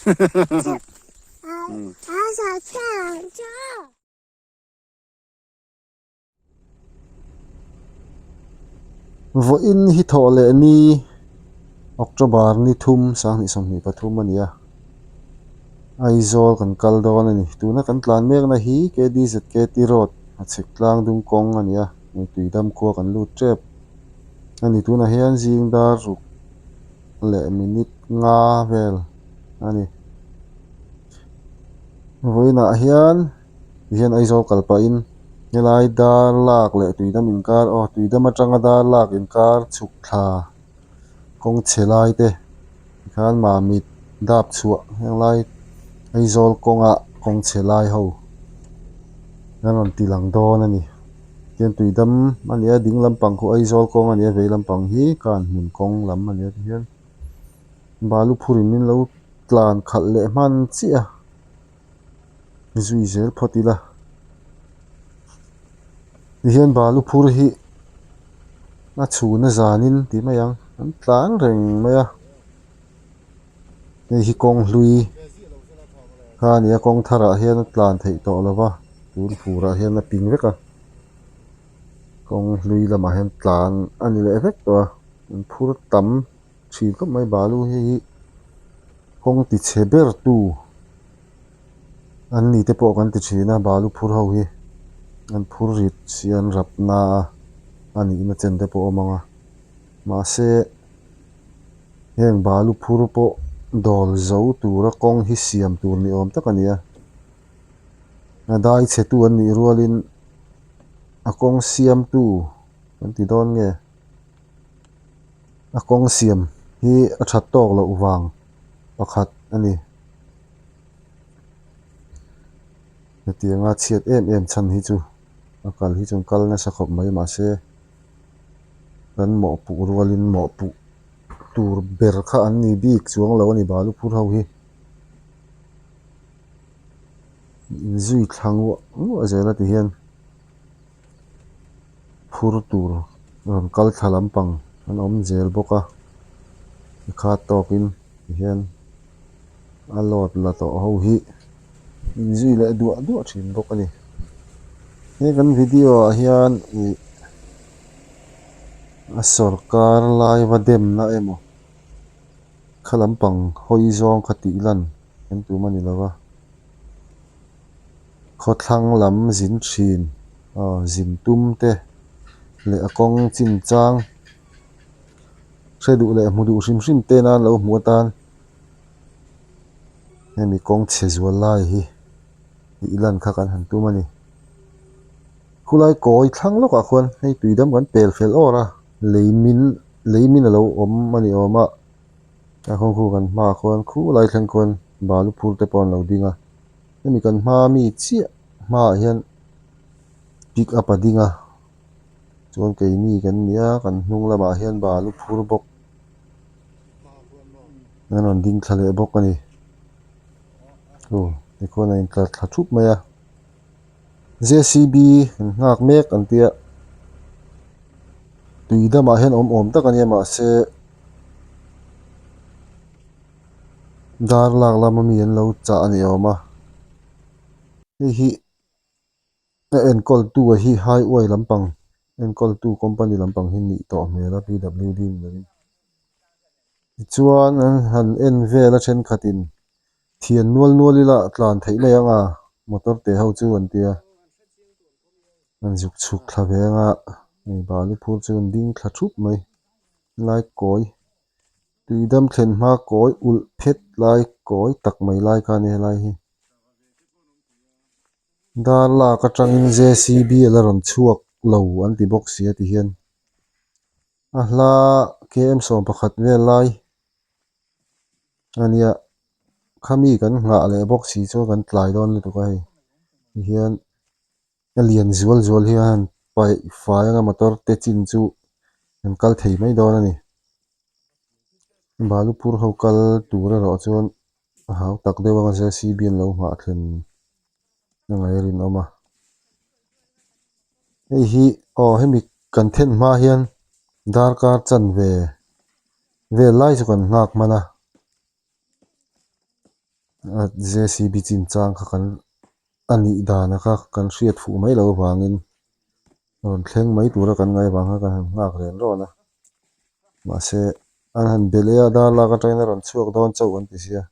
Vawiin hi thawh leh ni October ni thum 2023 a ni a, Aizawl kan kal dawn a ni. Tuna kan tlan mekna hi KDZKT Road Hachhek tlang dung kawng a ni a, Tuidam khua kan lut tep a ni. Tunah hian zing dar ruk leh minute nga vel a ni. Vawiinah hian tihian Aizawl kal pahin helai dar lak leh tuidam inkar aw tuidam atanga dar lak inkar chhuk thla kawng chhe lai te tikhan mamit dap chhuah heng lai Aizawl kawngah kawng chhe lai ho an rawn ti lang dawn a ni. Tihian tuidam a ni a ding lampang khu Aizawl kawng a ni a vei lampang hi Kanhmun kawng lam a ni a tihian balu phurin min lo tlan khalh leh hman chiah a zui zel phawt ila tihian balu phur hi a chhun a zanin tih mai ang an tlan reng mai a hei hi kawng hlui kha a ni a kawng tharah hian a tlan theih tawh lo va tun furah hian a ping vek a kawng hlui lamah hian tlan a ni leh vek tawh a an phur tam thin khawp mai balu hei hi kawng ti chhe ber tu an ni te pawh kan ti thin a balu phur ho hi an phur rit si an rap na a a nihna chen te pawh a awm ang a mahse heng balu phur pawh dawl zo tura kawng hi siam tur ni awm tak a ni a a dai chhe tu an nih rualin a kawng siam tu an ti dawn nge. A kawng siam hi a that tawk loh vang pakhat a ni. Hetianga chhiat em em chhan hi chu a kal hi chu an kal nasa khawp mai mahse kan mawhpuh rualin mawhpuh tur ber kha an ni bik chuang lo a ni balu phur ho hi. Inzui thla nguah nguah zel a ti hian. Phur tur rawn kal thla lampang an awm zel bawk a tikha tawkin tihian a load la tawh ho hi inzui leh duah duah thin bawk a ni. He kan video ah hian ih a sawrkar lai va demna emaw kha lampang hawi zawng kha tih lan kan tum a ni lo va. Khawthlang lam zin thin aw zin tum te leh a kawng chin chang hre duh leh hmu duh hrim hrim te nan lo hmu atan hemi kawng chhe zual lai hi tih lan kha kan han tum a ni. Khulai kawi thlang lawkah khuan hei tui dam kan pel fel awr a lei min lei min a lo awm a ni awm a a kawng khu kan hmaah khuan khulai thleng khuan balu phur te pawh an lo ding a. Hemi kan hma mi chiah hmaah hian pick up a ding a chuan keini kan ni a kan hnung lamah hian balu phur bawk an rawn ding thla leh bawk a ni aw tikhuan a intlar thla thup mai a J C B an nghak mek an tia tui damah hian awm awm tak a nia mahse. Dar lak lama mi an lo chah a ni awm a hei hi a enkawl tu a hi highway lampang enkawl tu company lampang hi nih tawh hmel a P W D ni lovin tichuan an han en vel a thenkhatin thian nual nual ila tlan theih mai ang a motor te ho chu an tia an zuk chhuk thla ve ang a hei balu phur chu an ding thla thup mai lai kawi. Tuidam thlen hma kawi ulh phet lai kawi tak mai lai kha a ni helai hi. Dar lak atangin J C B a la rawn chhuak lo an ti bawk si a ti hian a hla km 11 vel lai a nia khami kan nghah leh bawk si chuan kan tlai dawn lutuk a hei tihian. A lian zual zual hian paih fai anga motor te chin chu an kal thei mai dawn a ni. Balupur ho kal tur erawh chuan a hau tak deuh anga J C B an lo nghah thlen a ngaih a rinawm a. Hei hi aw hemi kan then hma hian darkar chanve vel lai chu kan nghak hman a. A JCB chin chang kha kan a nih dan a kha kan hriat fuh mai loh avangin rawn thleng mai tura kan ngaih avang khan kan han nghak ren rawn a mahse an han be leh a dar lak atangin a rawn chhuak dawn chauh an ti sia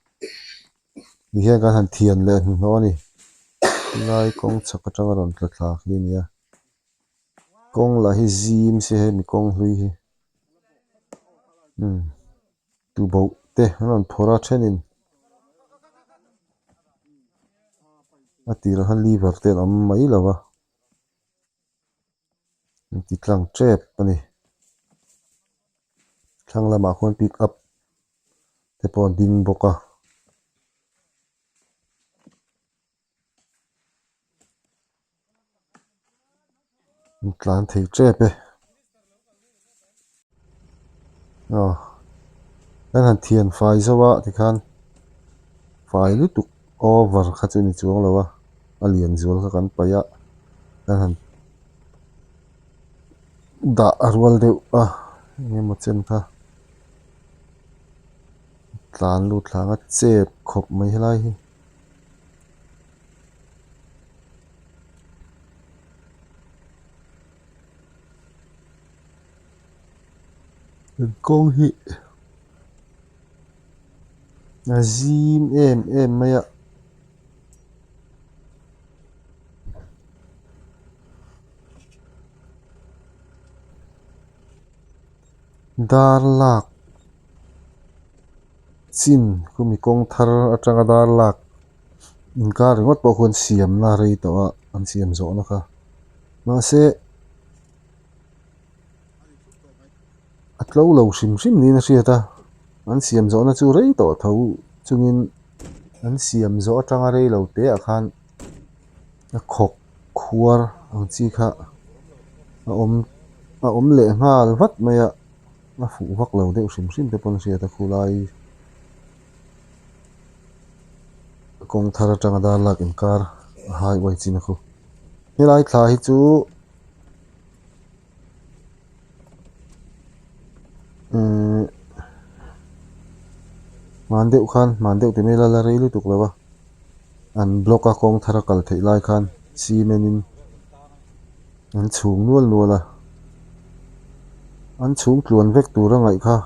ti hian kan han thian leh hnuhnawh a ni helai kawng chhak atanga rawn tla thla khi a ni a kawng lah hi zim se hemi kawng hlui hi umm. Tuboh te an rawn phawrh a thenin a tirah khan lever te an awm mai lo va an ti tlang tep a ni thlang lamah khuan pick up te pawh a ding bawk a. An tlan thei tep e aw kan han thian fai zauh a tikhan fai lutuk over kha chu a ni chuang lo a a lian zual kha kan paih a kan han dah a rual deuh a eng emaw chen kha tlan lut thlang a chep khawp mai helai hi. Kawng hi a zim em em mai a. Dar lak chin khumi kawng thar atanga dar lak inkar ringawt pawh khuan siamna rei tawh a an siam zawhna kha mahse a tlo lo hrim hrim niin a hriat a an siam zawhna chu rei tawh tho chungin an siam zawh atanga rei lo te ah khan a khawk khuar ang chi kha a awm a awm leh nghal vat mai a. A fuh vak lo deuh hrim hrim te pawn a hriat a khulai kawng thar atanga dar lak inkar a highway chin a khu. Helai thla hi chu ehh hman deuh khan hman deuh ti mai ila la rei lutuk lo a an block a kawng thar a kal theih lai khan cement in. An chhung nual nual a, an chhung tluan vek tur a ngaih kha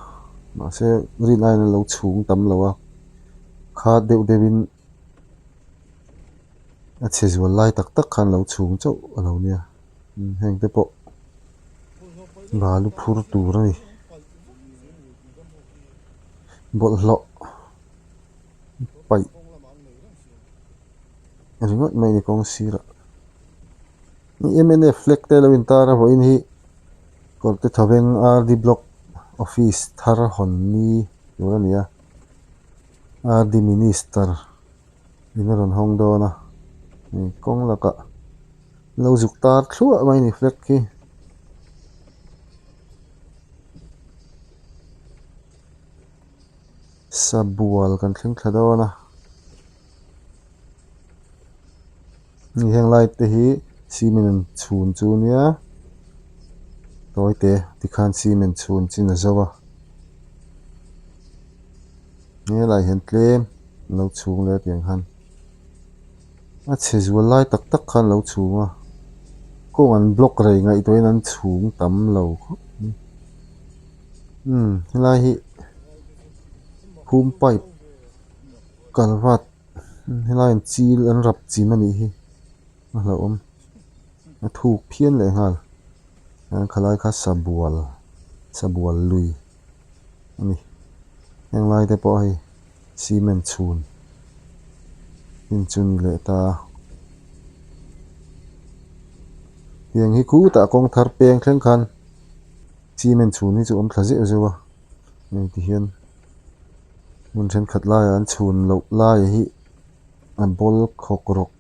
mahse rin aiin an lo chhung tam lo a, khat deuh deuhin a chhe zual lai tak tak khan lo chhung chauh a lo nia heng te pawh balu phur tur a ni bawlhhlawh paih ringawt mai a ni kawng sirah. Mnf flag te lo intar a vawiin hi Kawrte Thawveng RD Block Office thar hawn ni tur a ni a RD Minister in a rawn hawng dawn a hei kawng lakah an lo zuk tar thluah mai a ni flag hi. Sabual kan thleng thla dawn a. Hei heng light te hi cement an chhun chu nia tawi te tikhan cement chhun chin a zo a helai hian tlem an lo chhung leh a tiang khan a chhe zual lai tak tak khan an lo chhung a kawng an block rei ngaihtuahin an chhung tam lo khawp mai umm helai hi phum pipe kalvat. Helai an chil an rap chim a nih hi a hlauhawm a thuk phian leh nghal chuan khalai kha sabual sabual lui a ni heng lai te pawh hei cement chhun hnim chu ni leh ta a tiang hi khutah kawng thar peng thleng khan cement chhun hi chu awm thla zeuh zeuh a hei ti hian. Hmun thenkhat laiah an chhun loh lai hi a bawl khawk rawk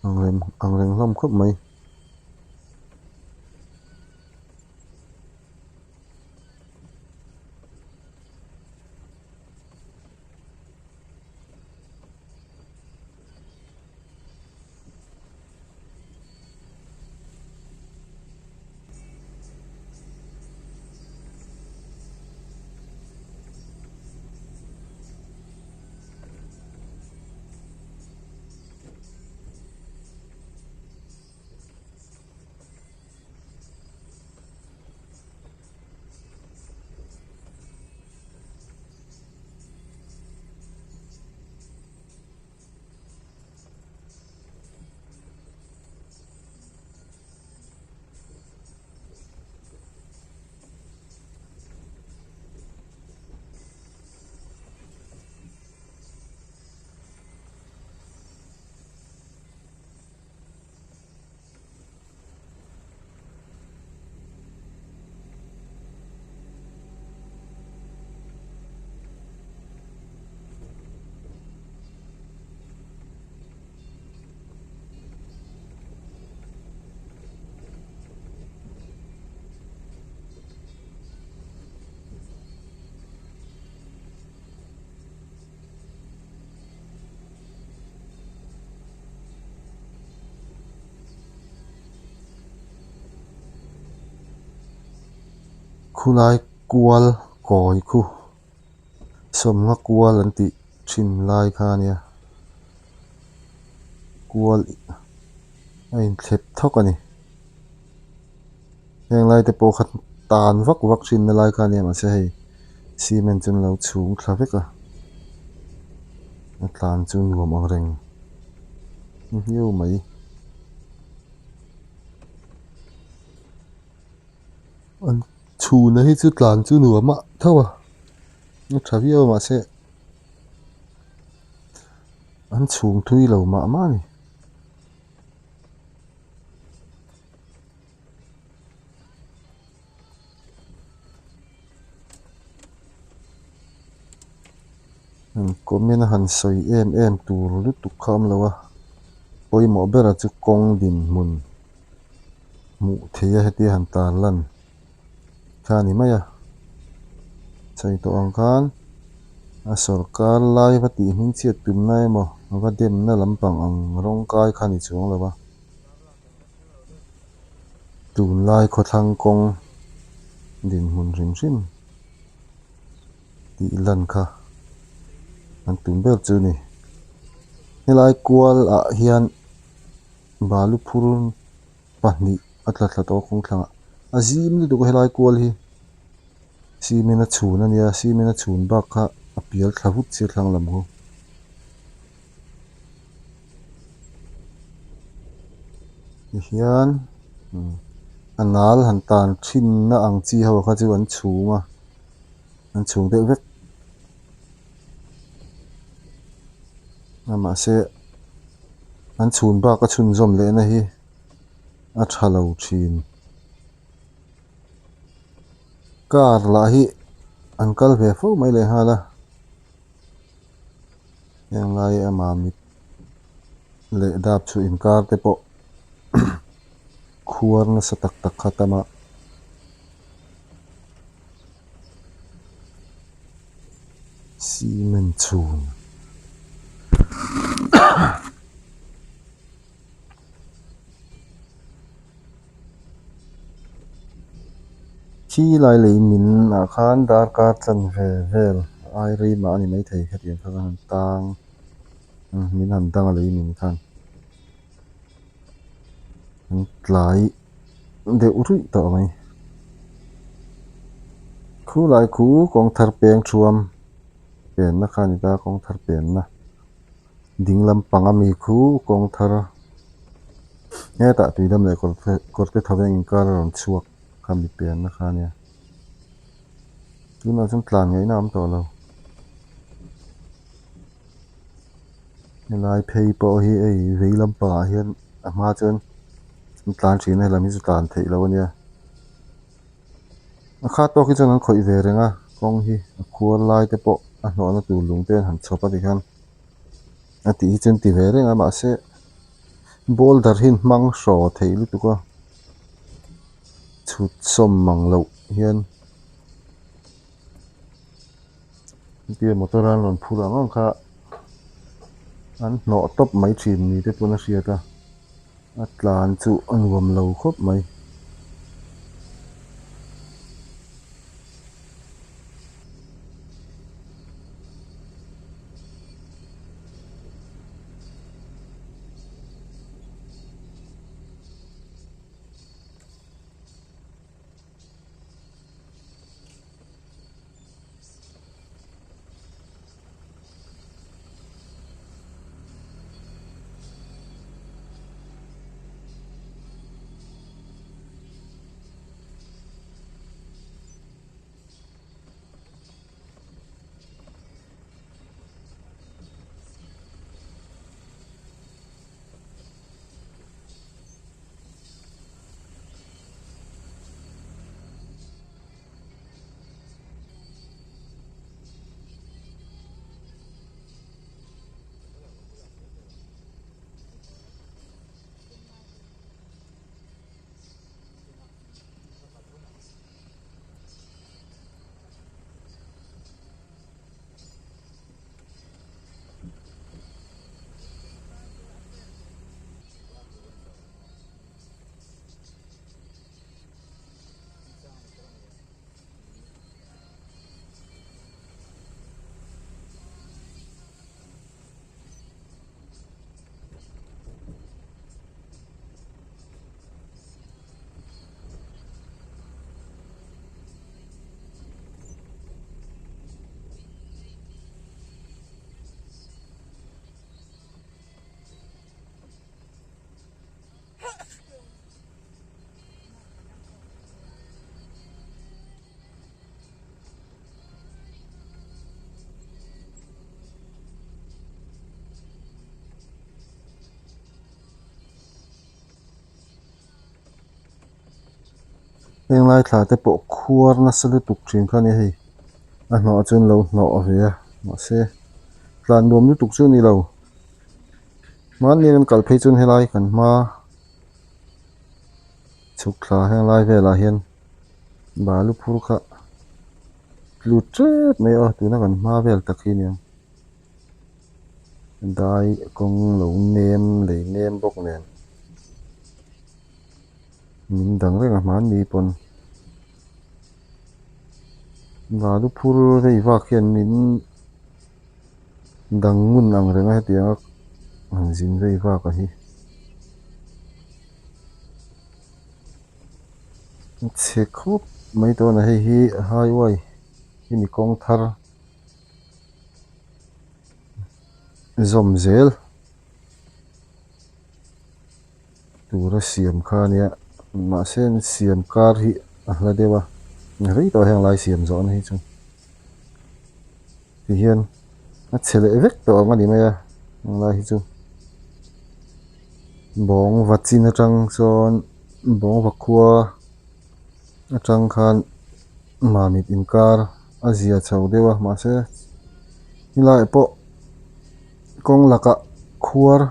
ang reng ang reng hlawm khawp mai. Khulai kual kawi khu sawmnga kual an tih thin lai kha a nia kual a inthlep thawk a ni heng lai te pawh kha tan vak vak thin na lai kha a nia mahse hei cement chu an lo chhung thla vek a a tlan chu nuam ang reng viau mai. An chhuna hi chu tlan chu nuam a tho a a tha viau a mahse an chhung thui lo mah mah a ni. Comment a han sawi em em tur lutuk kha a awm lo a pawimawh bera chu kawng dinhmun hmuh theih a hetia han tar lan kha a ni mai a sawi tawh ang khan a sawrkar lai va tih hming chhiat tumna emaw va demna lampang ang rawng kai kha a ni chuang lo a. Tunlai khawthlang kawng dinhmun hrim hrim tih lan kha an tum ber chu a ni. Helai kual ah hian balu phur pahnih a tla thla tawh a kawng thlangah a zim lutuk a helai kual hi cement a chhun a nia cement a chhun bak kha a pial thla vut sia thlang lam khu. Tihian a nal han tan thinna ang chi ho kha chu an chhung a an chhung deuh vek a mahse an chhun bak a chhunzawm leh na hi a tha lo thin car lah hi an kal ve fo mai leh nghal a. Heng lai a mamit leh dap chu inkar te pawh khuar nasa tak tak kha tam a. Cement chhun Thi lai lei min ah khan darkar chanve vel ai rei mah a ni maithei hetiang kha han tang min han dang a lei min khan an tlai deuh ruih tawh mai. Khulai khu kawng thar peng thuam penna kha a ni ta kawng thar penna. Ding lampang a mi khu kawng thar hetah tuidam leh kawr te tho veng inkar a rawn chhuak kha mi pianna kha a nia tunah chuan tlan ngaihna a awm tawh lo helai phei pawh hi hei vei lampangah hian a hma chuan an tlan thin a helam hi chu tlan theih loh a nia a khat tawk hi chuan an khawih ve reng a kawng hi a khuar lai te pawh a hnawhna tur lung te an han chhawp a tikhian. A tih hi chuan ti ve reng a mahse boulder hi an hmang hraw thei lutuk a chhut sawm mang loh hian hetia motor a an rawn phur ang ang kha an hnawh tawp mai thin ni te pawn a hriat a a tlan chu a nuam lo khawp mai. Heng lai thla te pawh khuar nasa lutuk thin kha a ni hei a hnawh chuan lo hnawh ve a mahse tlan nuam lutuk chu a ni lo hmanni an kal phei chuan helai kan hma chhuk thla heng lai velah hian balu phur kha tlu tep mai a tuna kan hma vel tak hi a nia dai kawng lo nem lei nem bawk nen. Min dang reng a hmanni pawn balu phur vei vak hian min dang ngun ang reng a hetiang a han zin vei vak a hi a chhe khawp mai dawn a hei hi highway hemi kawng thar zawm zel. Tura siam kha a nia mahse an siam kar hi a hla deuh a rei tawh heng lai siam zawh na hi chu tihian a chhe leh vek tawh ang a ni mai a heng lai hi chu bawng va chin atang sawn bawng va khua atang khan mamit inkar a zia chho deuh a mahse helaiah pawh. Kawng lakah khuar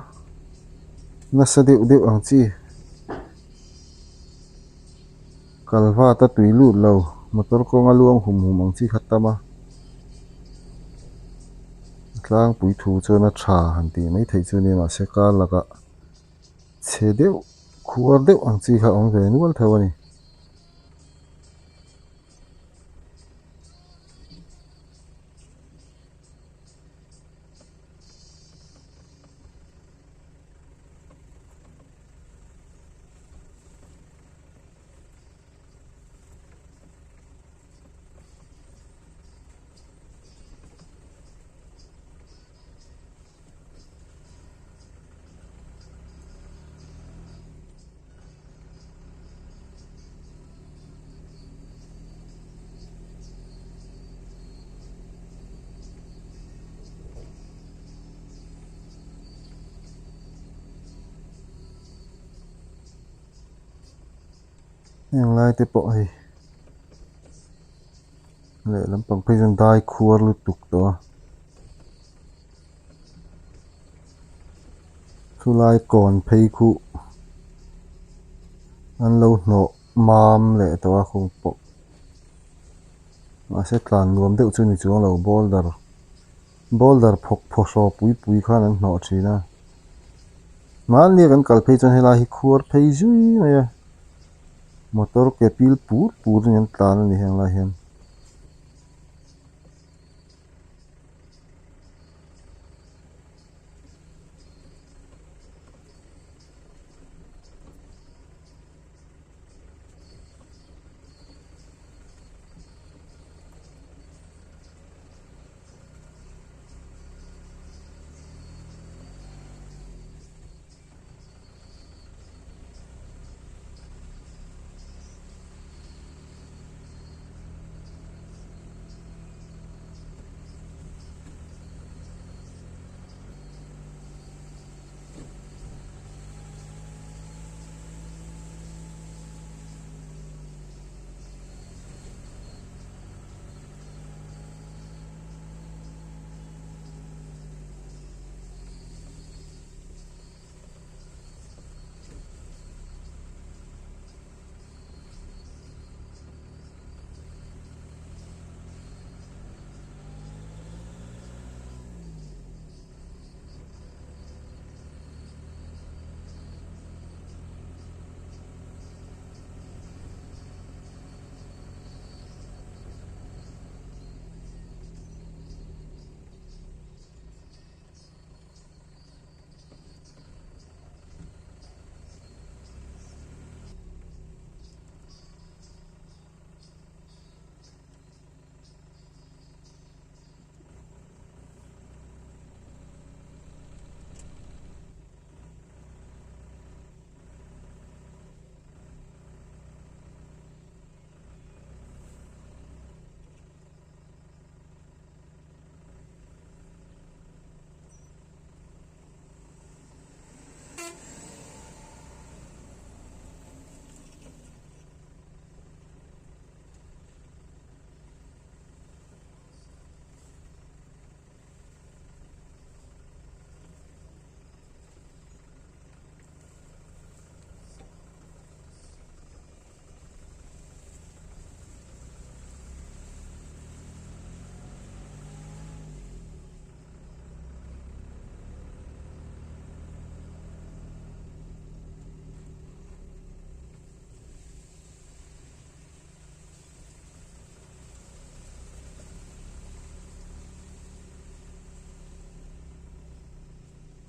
nasa deuh deuh ang chi kalvat a tui lut lo motor kawnga luang hum hum ang chi kha tam a tlangpui thu chuan a tha han tih mai theih chu a nia mahse kar lakah chhe deuh khuar deuh ang chi kha a awm ve nual tho a ni. Heng lai te pawh hei lehlam pang phei chuan dai khuar lutuk tawh a chulai kawn phei khuh an lo hnawh mam leh tawh a kawng pawh mahse tlan nuam deuh chu a ni chuang lo boulder boulder phawk phaw hraw pui pui khan an hnawh thin a hmanni a kan kal phei chuan helai hi khuar phei zui mai a motor ke pil pur pur in an tlan a ni heng lai hian.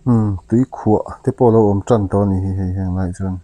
Umm tui khuah te pawh a lo awm tan tawh a ni hi hei heng laiah chuan.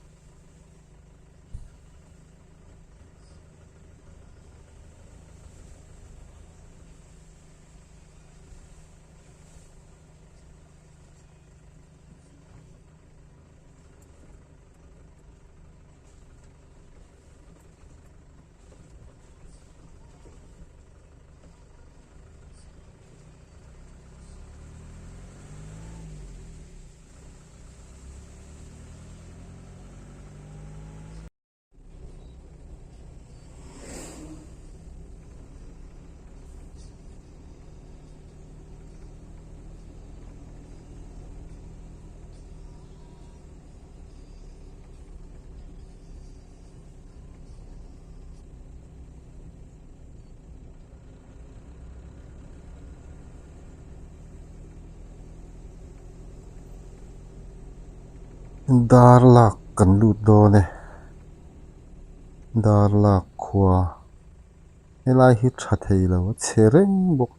Dar lak kan lut dawn e dar lak khua helai hi tha thei lo a chhe reng bawk.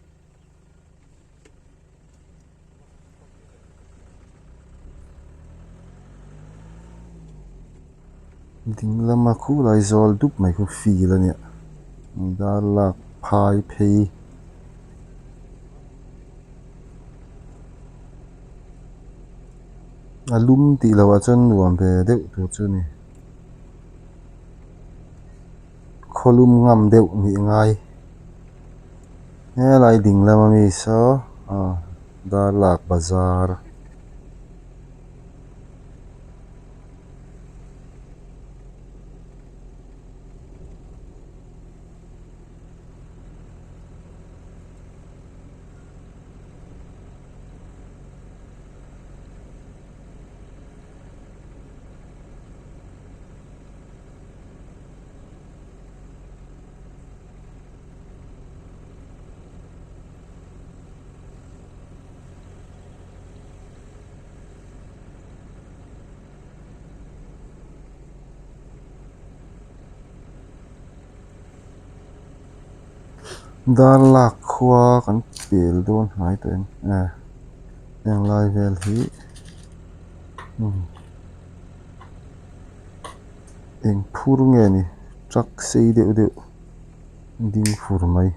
Ding lama khulai zawl dup mai khu fil a nia dar lak phai phei. A lum tih loh ah chuan nuam ve deuh tur chu a ni khaw lum ngam deuh nih ngai helai ding lama mi saw aw darlak bazar. Dar lak khua kan pel dawn hnai tawh em eh heng lai vel hi umm eng phur nge ni truck sei deuh deuh ding fur mai.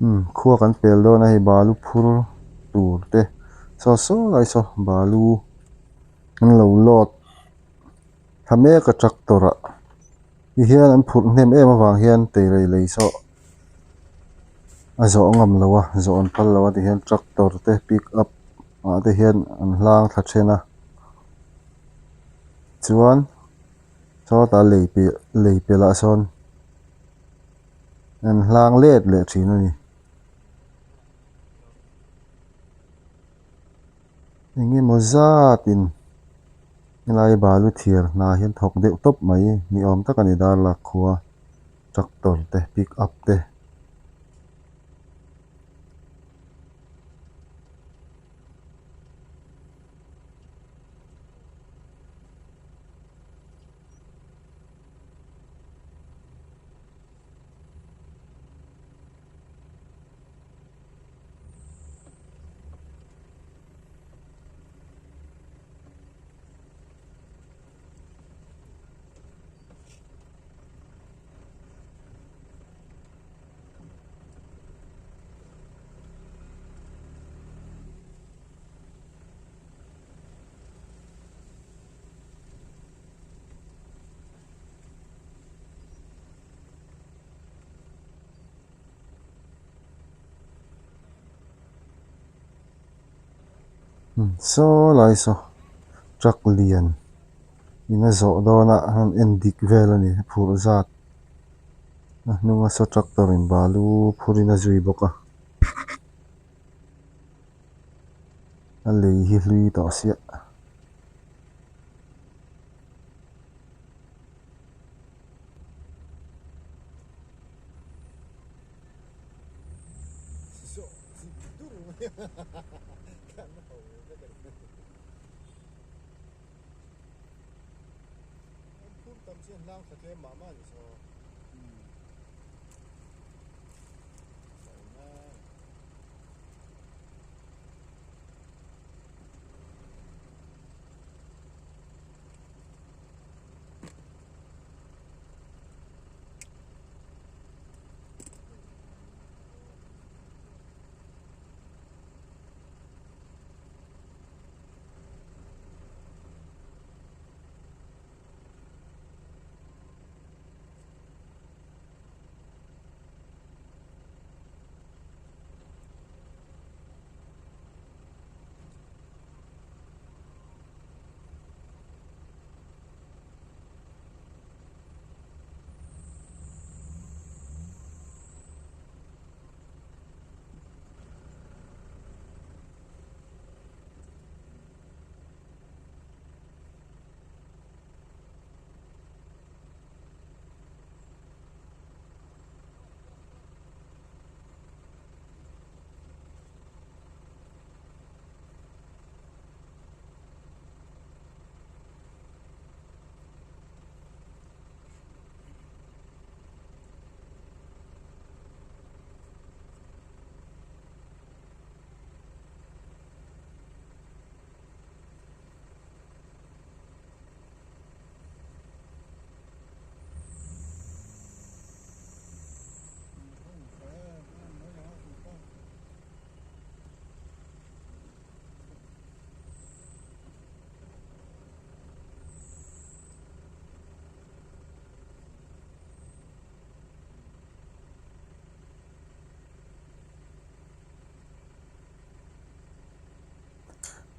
Umm khua kan pel dawn a hei balu phur tur te saw saw lai saw balu an lo load thla mek a tractor ah ti hian an phurh hnem em avang hian teirei lei saw a zawh ngam lo a zawh an phal lo a ti hian tractor te pick up ah te hian an hlang thla then a chuan sawtah lei piah lei pelh ah sawn an hlang let leh thin a ni. Engemaw zatin helai balu thiar hna hian thawk deuh tawp mai ni awm tak a ni darlak khua tractor te pick up te. Saw lai saw truck lian in a zawh dawn a an en dik vel a ni a phurh zat a hnunga saw tractor in balu phur in a zui bawk a a lei hi hlui tawh siah.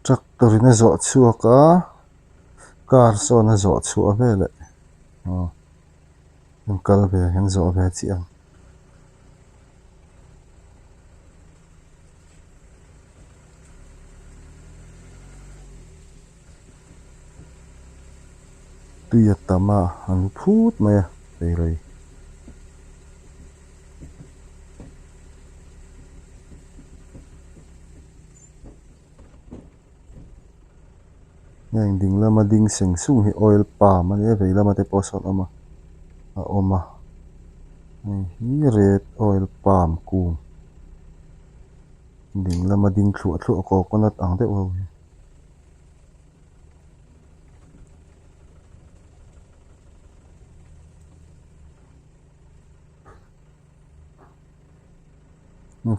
Tractor in a zawh chhuak a car sawn a zawh chhuah veleh aw an kal ve an zawh ve chiah ang. Tui a tam a an phut mai a teirei. Heng ding lama ding seng sung hi oil palm a nia vei lama te pawh sawn awm a a awm a hei hi red oil palm kung ding lama ding thluah thluah coconut ang deuh ho hi.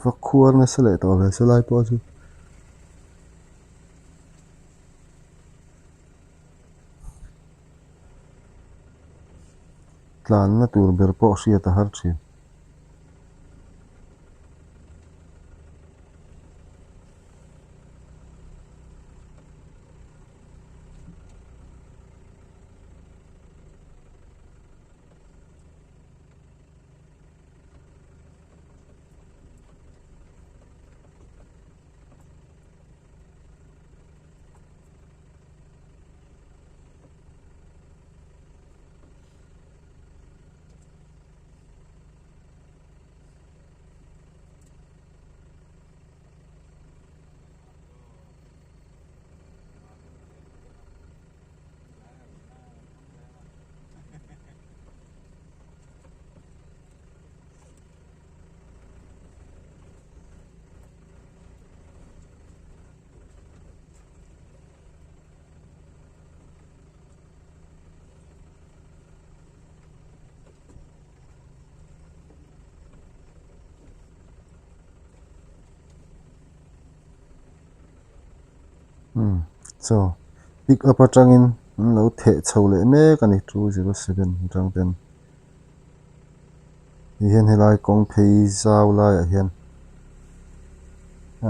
Va khuar nasa leh tawh ve chu lai pawh chu. Tlanna tur ber pawh hriat a har thin. Umm chaw pick up atangin an lo theh chho leh mek a ni 207 atang ten ti hian helai kawng phei zau laiah hian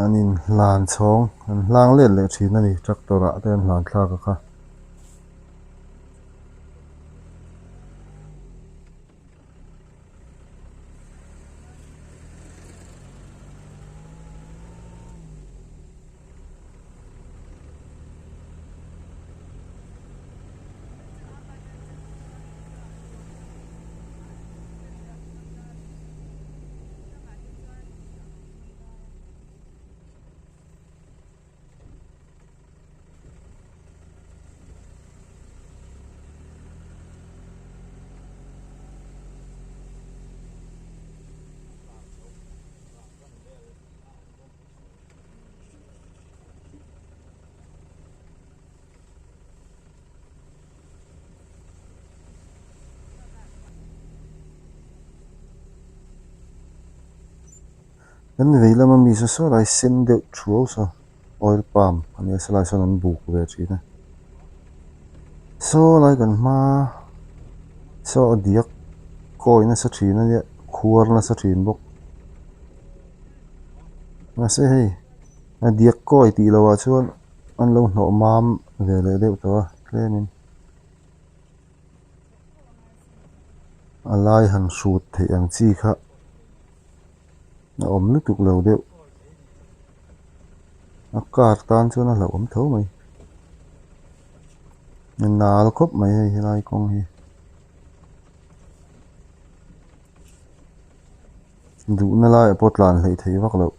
an in hlan chhawng an hlang let leh thin a ni tractor ah te an hlan thlak a kha. Kan vei lama mi saw saw lai sen deuh thuau saw oil palm a nia sawlai sawn an buk ve thin a. Saw lai kan hma saw a diak kawi nasa thin a nia khuar nasa thin bawk. Mahse hei a diak kawi tih loh ah chuan an lo hnawh mam ve leh deuh tawh a tlem in. A lai han hrut theih ang chi kha a awm lutuk lo deuh. A car tan chuan a hlauhawm tho mai. A nal khawp mai hei helai kawng hi. Duhna laiah pawh tlan hleih theih vak loh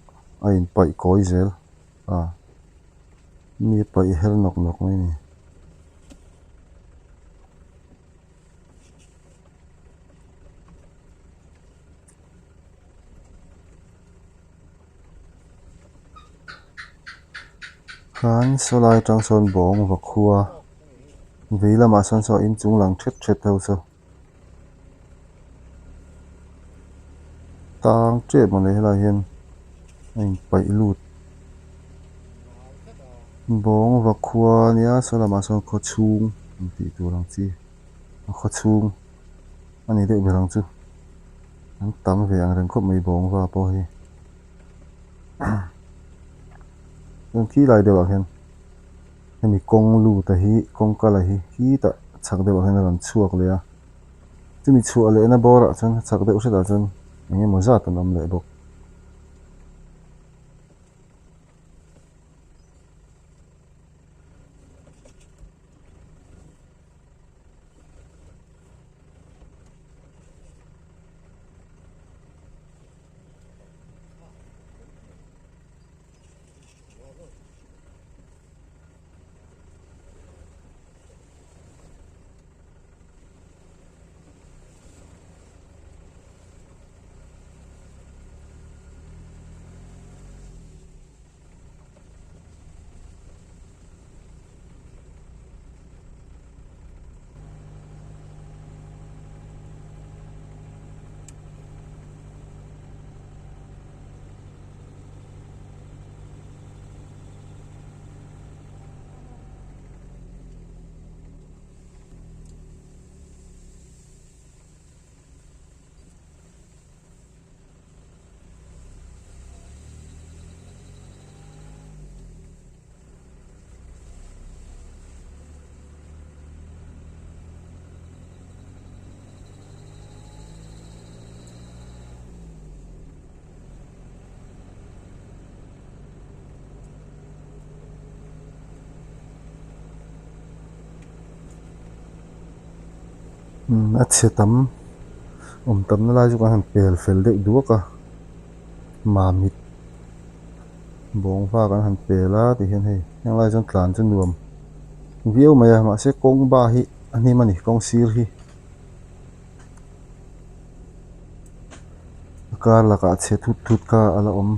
a inpaih kawi zel a mi a paih her nawk nawk mai a ni. Khan saw lai atang sawn bawng va khua vei lamah sawn saw inchung lang thet thet ho saw tang tep mawle helaiah hian a inpaih lut bawng va khua ania saw lamah sawn khaw chhung ang tih tur ang chi a khaw chhung a ni deuh ber ang chu an tam ve ang reng khawp mai bawng va pawh hi chuan khi lai deuhah hian hemi kawng lut a hi kawng kal a hi khitah chhak deuhah hian a rawn chhuak leh a chumi chhuah lehna bawrah chuan chhak deuh hretah chuan eng emaw zat an awm leh bawk. A chhe tam awm tamna lai chu kan han pel fel deuh duak a mamit bawng va kan han pel a ti hian hei heng lai chuan tlan chu nuam viau mai a mahse kawng ba hi a hnim a ni kawng sir hi a kar lakah chhe thut thut kha a la awm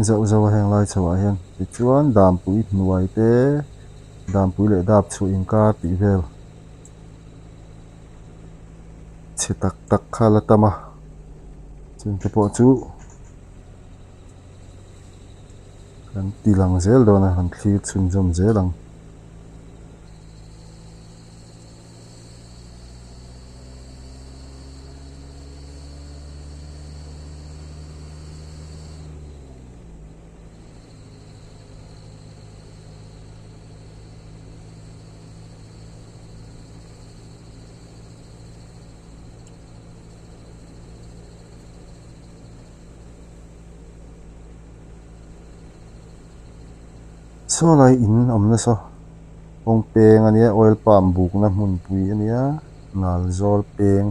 zauh zauh a heng lai chho ah hian tichuan dampui hnuai te dampui leh dap chhuah inkar tih vel chhe tak tak kha a la tam a chungte pawh chu kan ti lang zel dawn a kan thlir chhunzawm zel ang. Saw lai in awm nasa kawng peng a nia oil palm bukna hmunpui a nia nal zawl peng.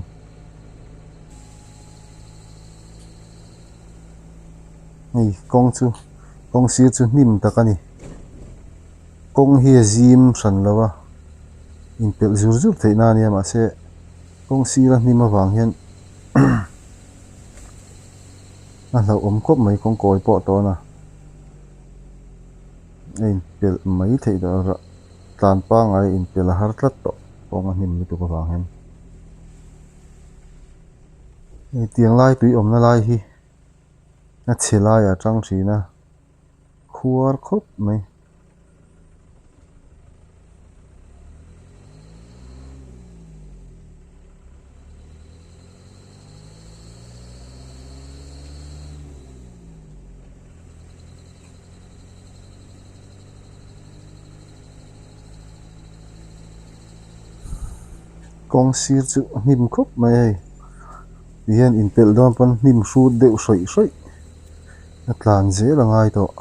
Hei kawng chu kawng sir chu hnim tak a ni kawng hi a zim hran lo a inpelh zur zur theih na a nia mahse kawng sira hnim avang hian a hlauhawm khawp mai kawng kawi pawh a tawn a a inpelh mai theih loh a tlan pangngai a inpelh a har tlat tawh kawng a hnim lutuk avang hian hetiang lai tui awmna lai hi. A chhe laiah a tang thin a khuar khawp mai. Kawng sir chu a hnim khawp mai a hei ti hian inpelh dawn pawn hnim hrut deuh hrawih hrawih a tlan zel a ngai tawh.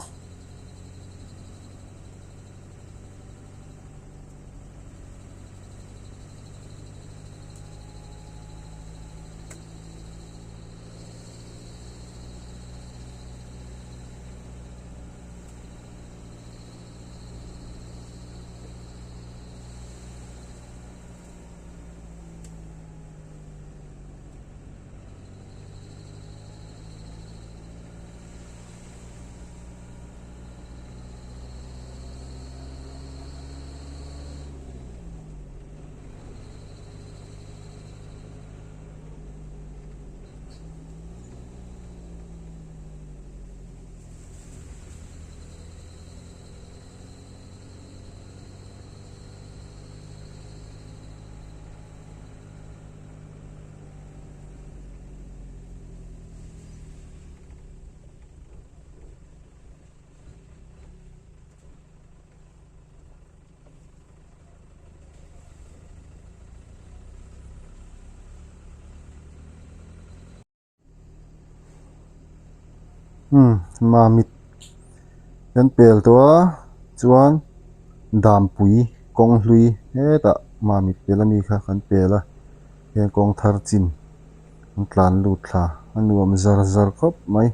Umm mamit kan pel tawh a chuan dampui kawng hlui hetah mamit pel ami kha kan pel a heng kawng thar chin an tlan lut thla a nuam zar zar khawp mai.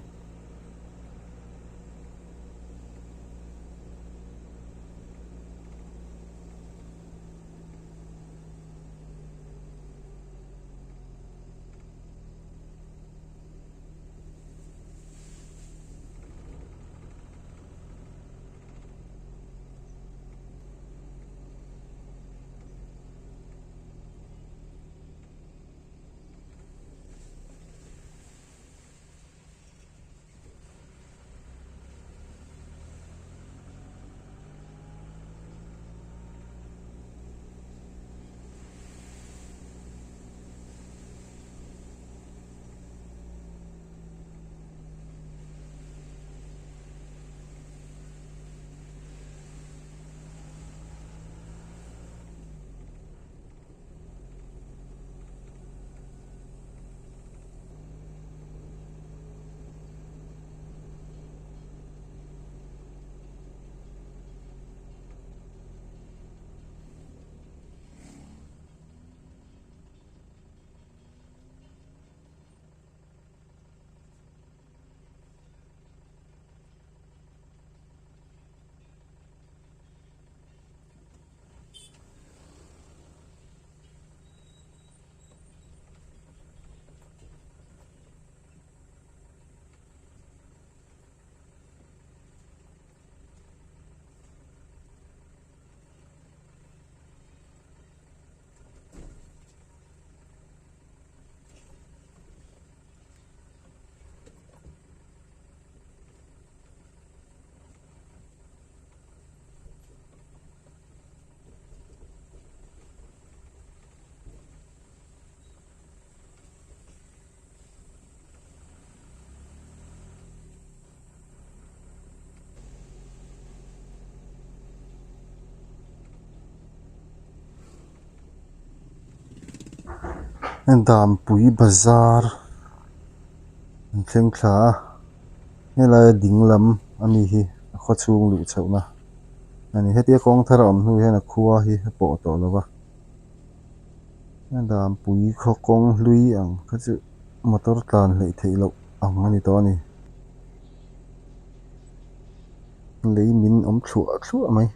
Dampui bazar an thleng thla a helaia ding lam a mi hi a khaw chhung luh chhoh na a ni hetia kawng thar a awm hnu hian a khua hi a pawh tawh lo va Dampui khaw kawng hlui ang kha chu motor tlan hleih theih loh ang a ni tawh a ni lei min awm thluah thluah mai.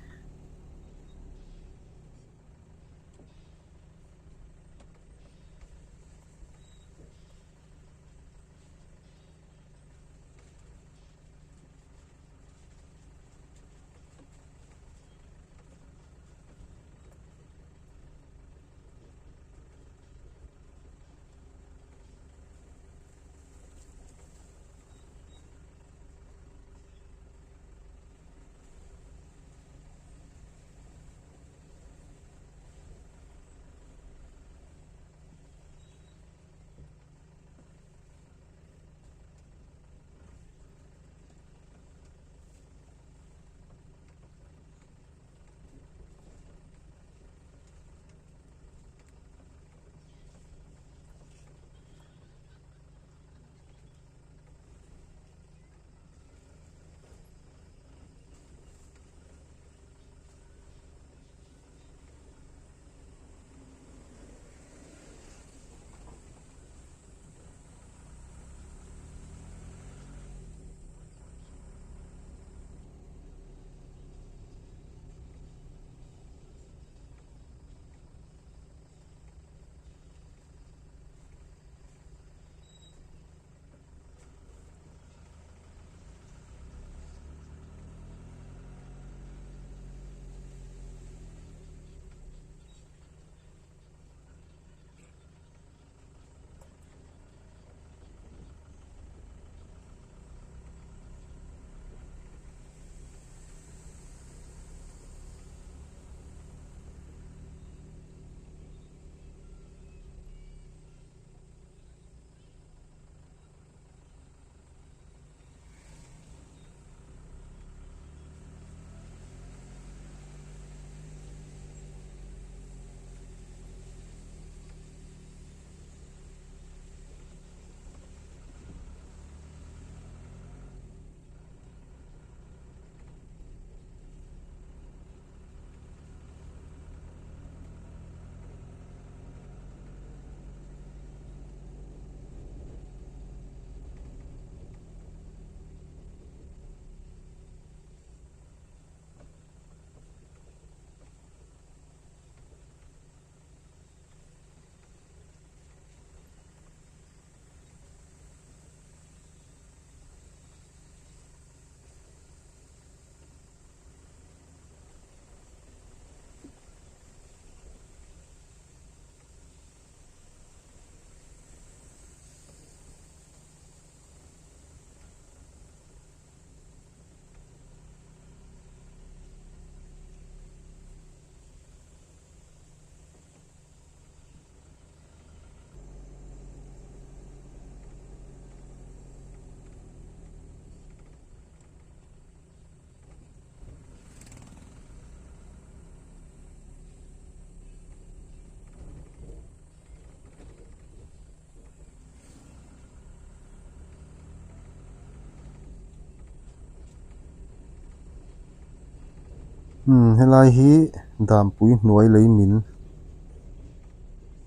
Umm helai hi Dampui hnuai lei min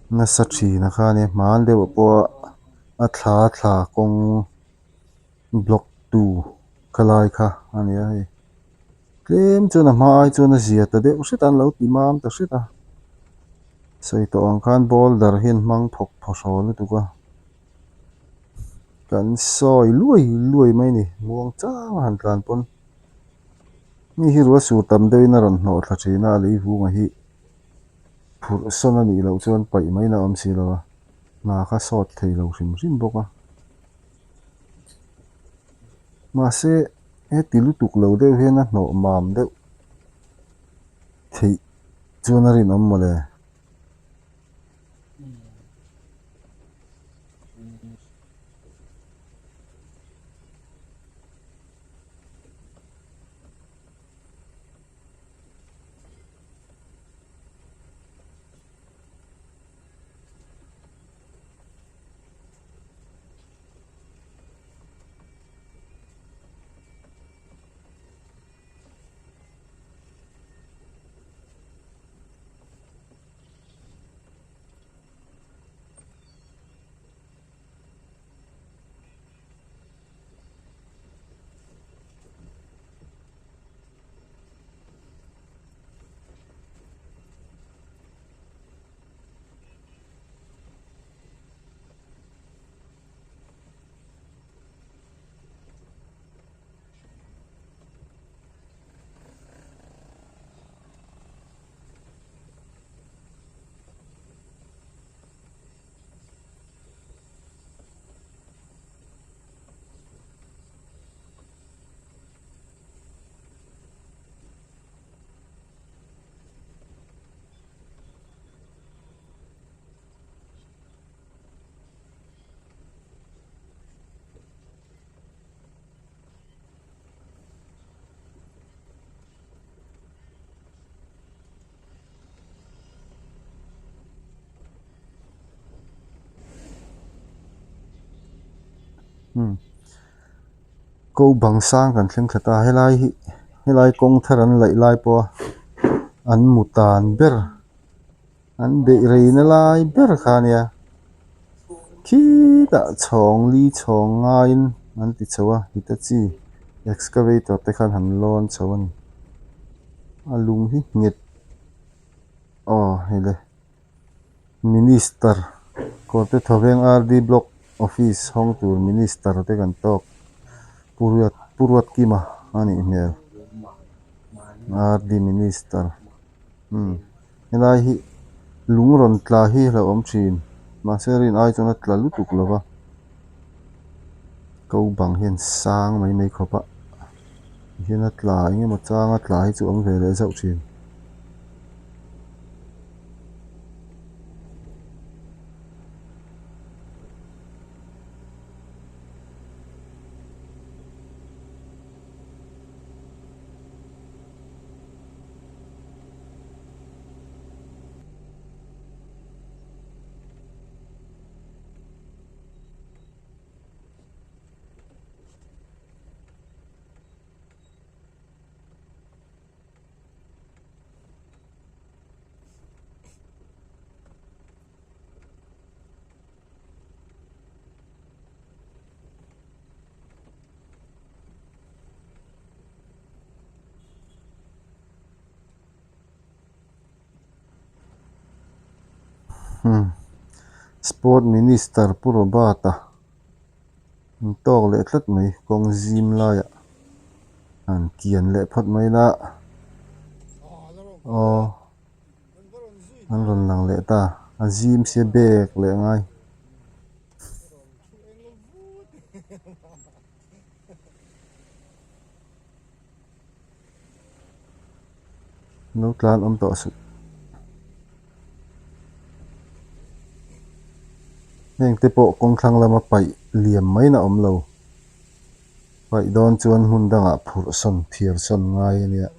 nasa thin a kha a nia hman deuh ah pawh a thla thla kawng block tu khalai kha a ni a hei tlem chuan a hma ai chuan a zia ta deuh hret a an lo ti mam ta hret a sawi tawh ang khan boulder hi an hmang phawk phaw hraw lutuk a kan sawi luai luai mai a ni muang chang a han tlan pawn mi hi ruah sur tam deuhin a rawn hnawh thla thin a a lei vunga hi phurh sawn a nih loh chuan paih mai na awm si lo a hna kha sawt thei lo hrim hrim bawk a. Mahse heti lutuk lo deuh hian a hnawh mam deuh theih chuan a rinawm mawle. Ko bang sang kan thleng thla ta helai hi helai kawng thar an laih lai pawha an mu tan ber an beih rei na lai ber kha a nia khitah chhawng li chhawng ngaiin an ti chho a hitachi excavator te khan han lawn chho a ni a lung hi nghet aw hei le. Minister Kawrte Thawveng RD Block Office hawng tur Minister te kan tawk Pu Ruat Pu Ruatkima a nih hmel RD Minister umm helai hi lung rawn tla hi a hlauhawm thin mahse rin ai chuan a tla lutuk lo va ko bang hian sang mai mai khawp a tihian a tla eng emaw changa tla hi chu a awm ve leh zauh thin. Sport minister Pu Robert-a an tawk leh tlat mai kawng zim laiah an kian leh phawt mai la aw an rawn lang leh ta a zim sia bag leh ngai. Lo tlan awm tawh suh. Heng te pawh kawng thlang lama paih liam mai na awm lo. Paih dawn chuan hmun dangah phurh sawn phiar sawn ngai a nia.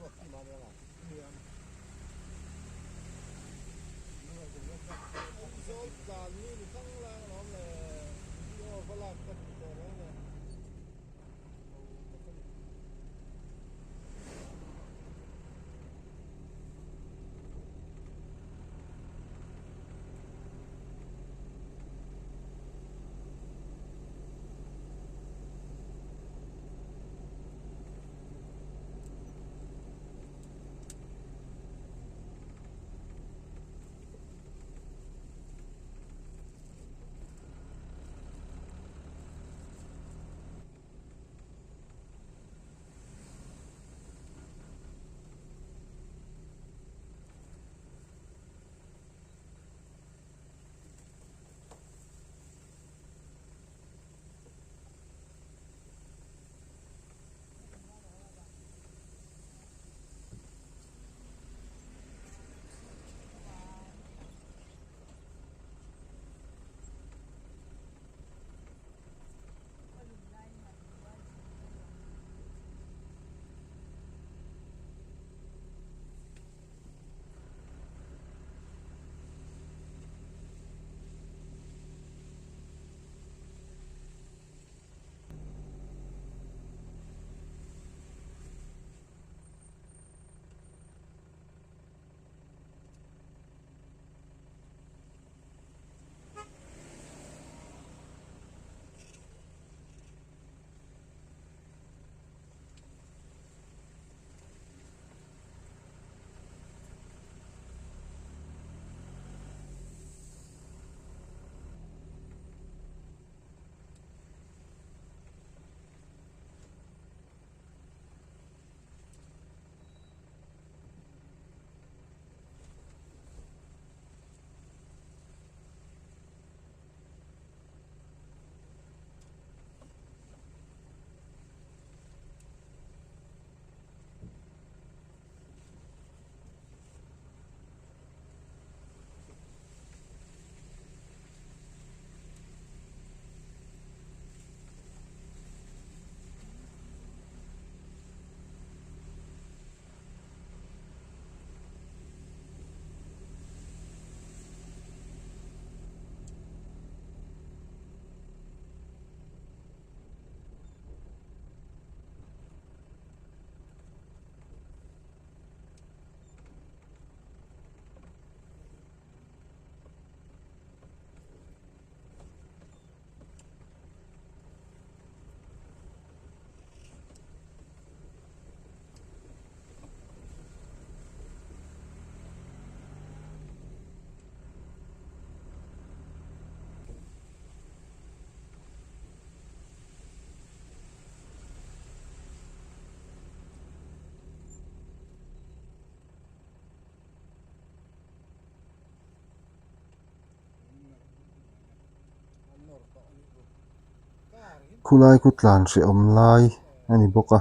Khulai khu tlan hrehawm lai a ni bawk a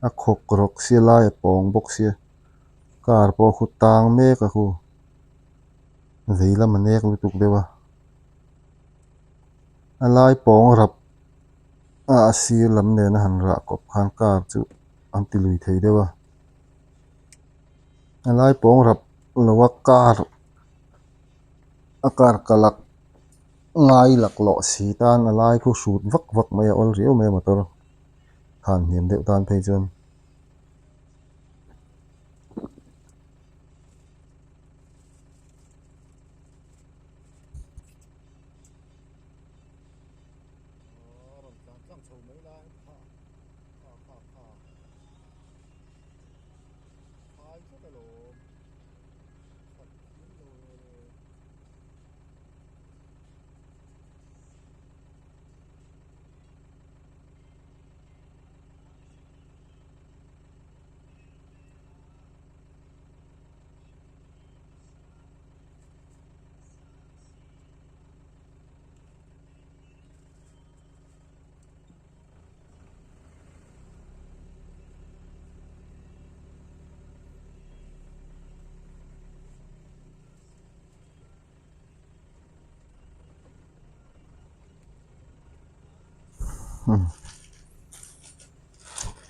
a khawk rawk sia lai a pawng bawk sia car pawh a khu tang mek a khu vei lam a nek lutuk deuh a a lai pawng rap a a sir lam nen a han rah kawp khan car chu an ti lui thei deuh a a lai pawng rap lo a car a car kalak ngai laklawh si tan a lai khu hrut vak vak mai a awl riau mai a motor khan hniam deuh tan phei chuan.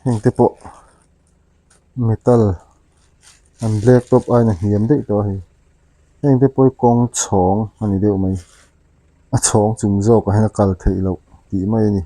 Heng te pawh metal an black top aiin a hniam daih tawh a hei heng te pawh hi kawng chhawng a ni deuh mai a chhawng chung zawkah hian a kal theih loh tih mai a ni.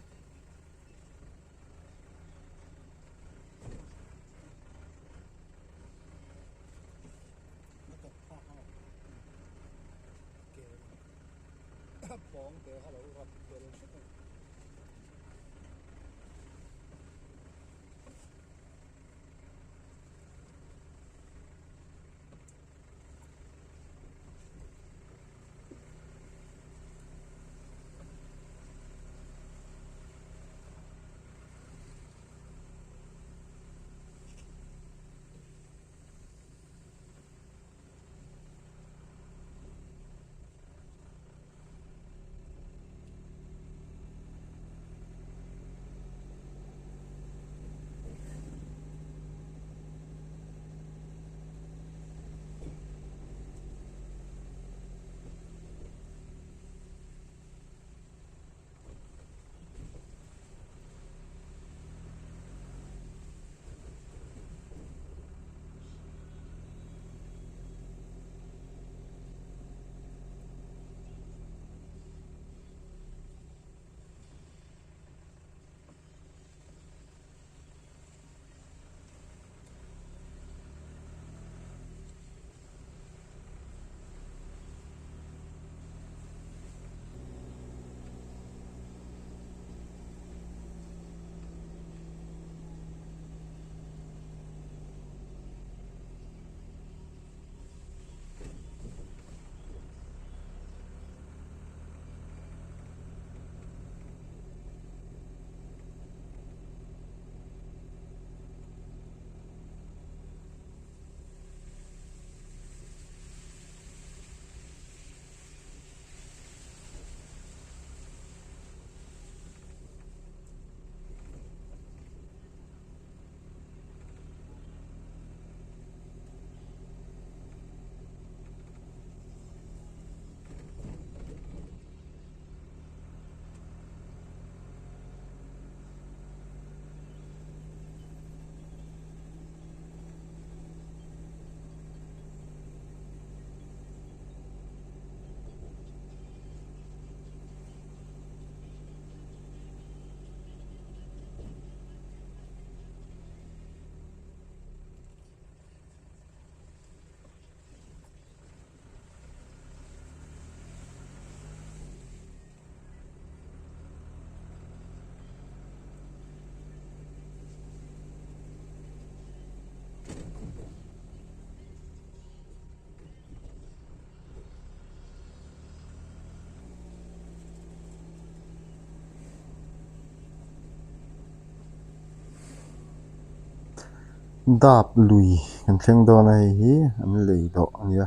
Dap lui kan thleng dawn a hei hi an lei dawh a nia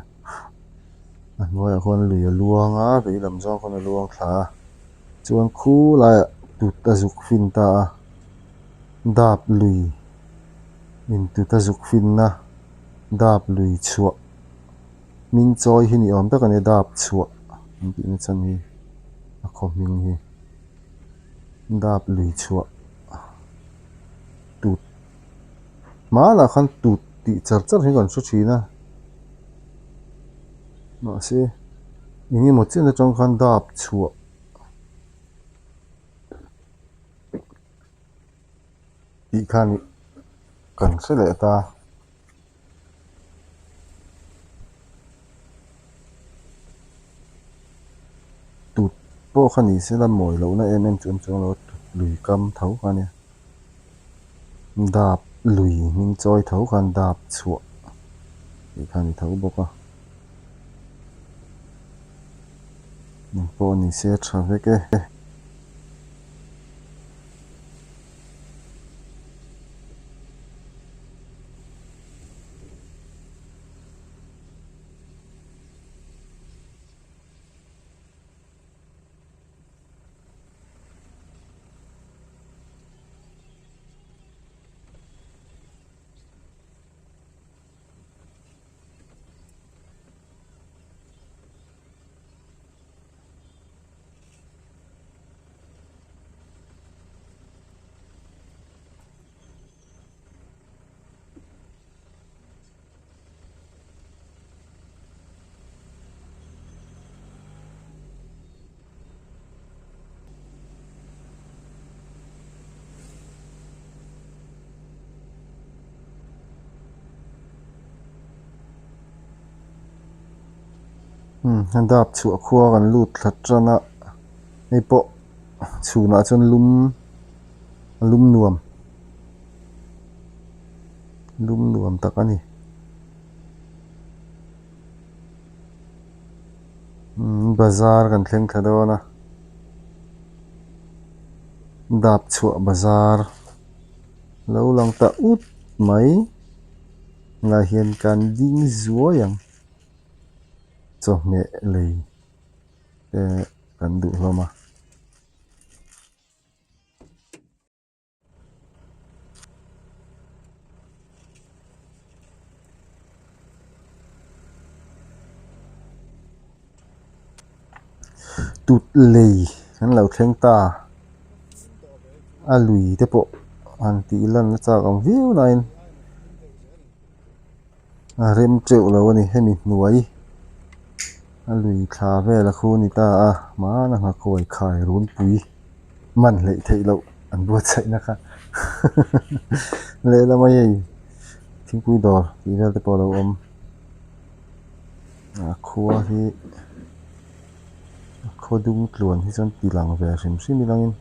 a hnuaiah khuan lui a luang a veilam zawng khawn a luang thla a chuan khu laiah tui. Tut a zuk fin ta a, dap lui in tut a zuk finna dap lui chhuah hming chawi hi ni awm tak a ni a, dap chhuah an tih na chhan hi a khaw hming hi dap lui chhuah tut hmanah khan tut tih char char hi kan hre thin a mahse eng emaw chen atang khan dap chhuah. Tih khan kan hre leh ta. Tut pawh kha ni se la mawi lohna em em chu an chuang lo a, tut lui kam tho kha a nia. Dap lui hming chawi tho khan dap chhuah tih kha a ni tho bawk a. Eng pawh ni se tha vek e. A dap chhuah khua kan lut thla tan a hei pawh chhunah chuan lum a lum nuam lum nuam tak a ni bazar kan thleng thla dawn a dap chhuah bazar lo lang ta ut mai helaiah hian kan ding zuai ang chawhmeh lei te kan duh hlawm a. Tut lei an lo thleng ta a lui te pawh han tih lan na chak ang viau laiin a rem teuh lo a ni hemi hnuai a lui thla vel a khu a ni ta a hmana nghakhawi khai runpui man hleih theih loh an buatsaihna kha lehlam a hei thingpui dawr tih vel te pawh a lo awm a khua hi a khaw dung tluan hi chuan ti lang ve hrim hrim i langin.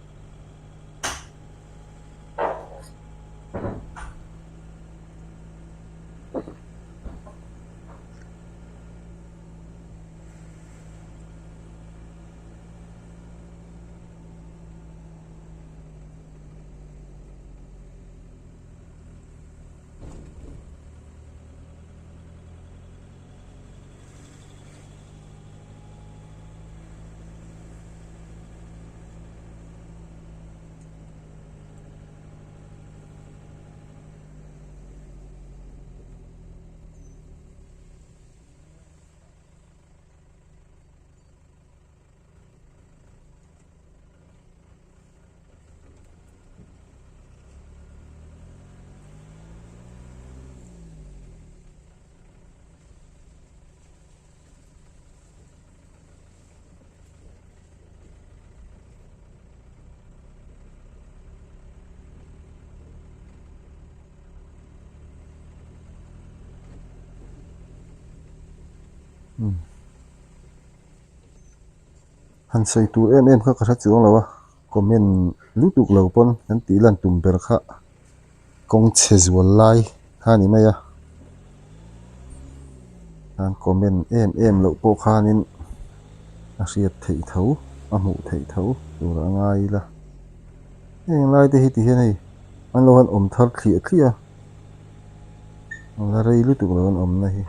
Han sawi tur em em kha ka hre chuang lo a comment lutuk lo pawn kan tih lan tum ber kha kawng chhe zual lai kha a ni mai a an comment em em loh pawh khanin a hriat theih tho a hmuh theih tho tur a ngai ila heng lai te hi ti hian hei an lo han awm thar thliah thliah a a la rei lutuk lo an awmna hi.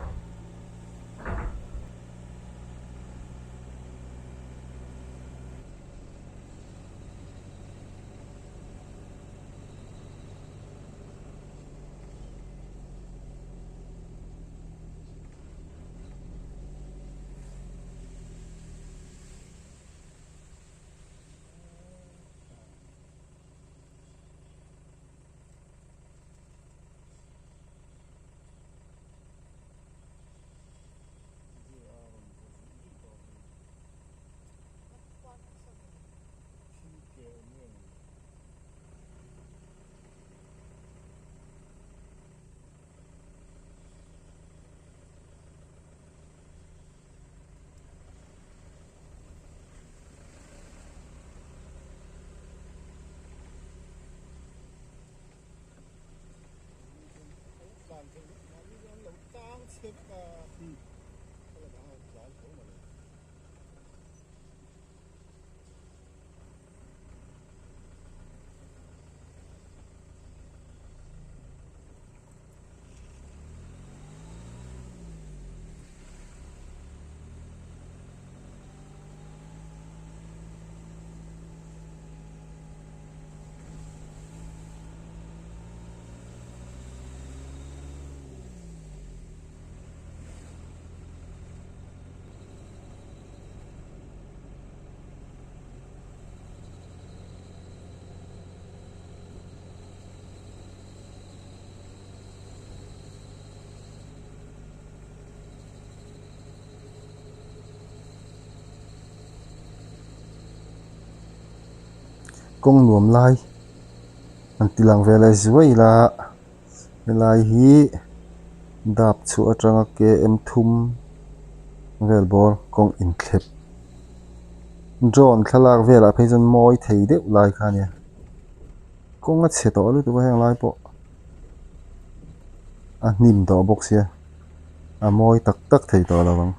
Kawng nuam lai an ti lang ve leh zuai ila helai hi dap chhuah atanga km thum vel bawr kawng inthlep drone thlalak velah phei chuan mawi thei deuh lai kha a nia kawng a chhe tawh lutuk a heng lai pawh a hnim tawh bawk sia a mawi tak tak thei tawh lo ang.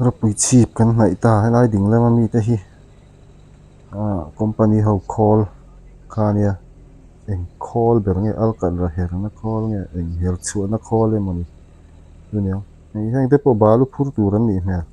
Ropui chhip kan hnaih ta helai ding lama mite hi ah company ho khawl kha a nia eng khawl ber nge alkalra herna khawl nge eng her chhuahna khawl emawni chu nia hei heng te pawh balu phur tur an nih hmel.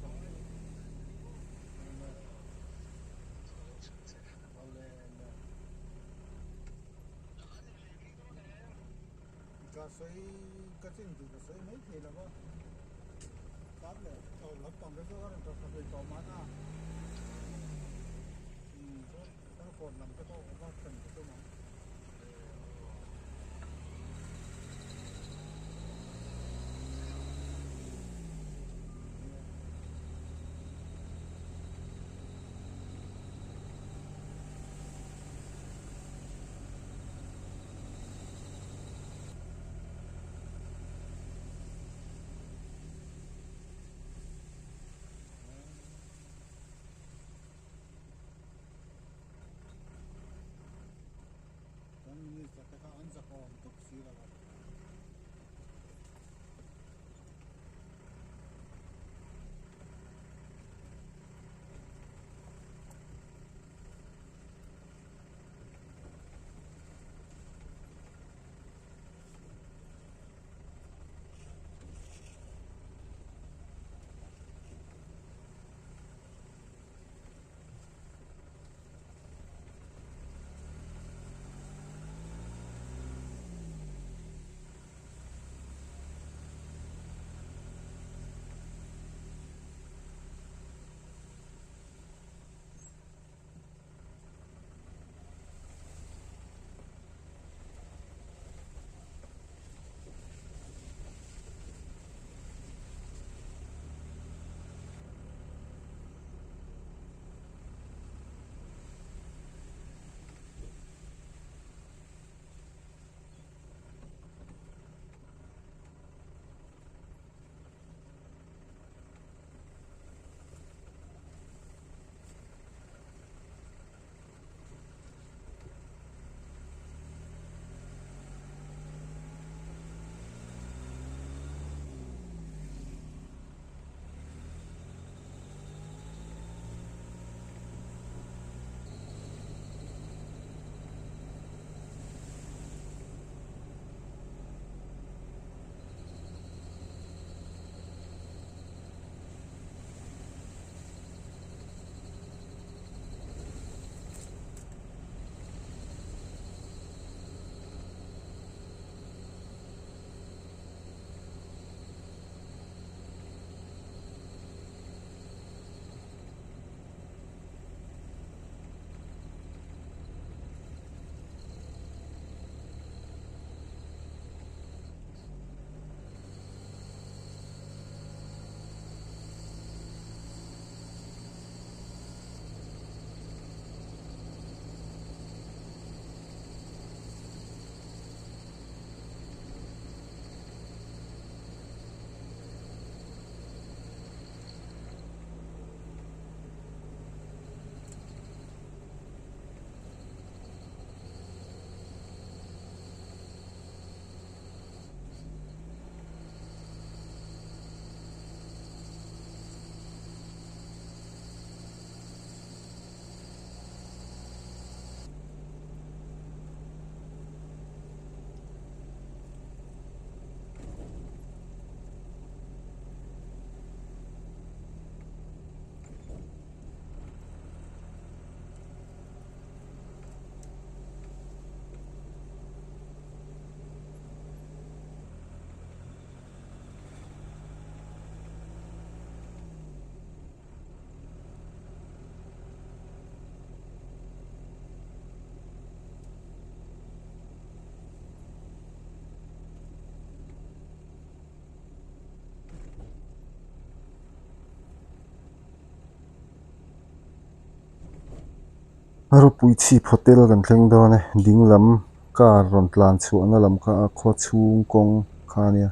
Ropui chhip hotel kan thleng dawn e ding lam car rawn tlan chhuahna lam kha a khaw chhung kawng kha a nia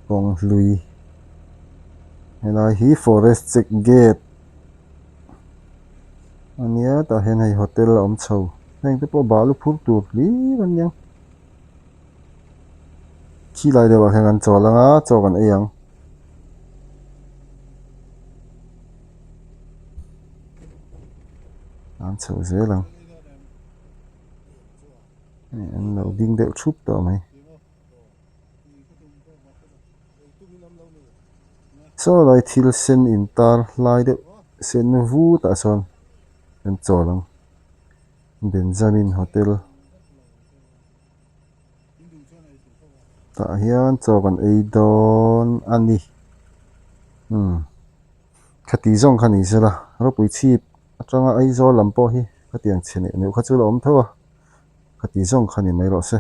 kawng hlui helai hi forest check gate a nia tah hian hei hotel a awm chho heng te pawh balu phur tur hlir an nia khilai deuh ah khian kan chawl ang a chaw kan ei ang. An chho zel ang hei an lo ding deuh thup tawh mai saw lai thil sen intar hlai deuh sen vut ah sawn an chawl ang Benjamin hotel tah hian chaw kan ei dawn a ni umm khati zawng kha ni sela ropui chhip atanga Aizawl lam pawh hi. Khatiang chhe neuh neuh kha chu la awm tho a, khati zawng kha ni mai rawh se.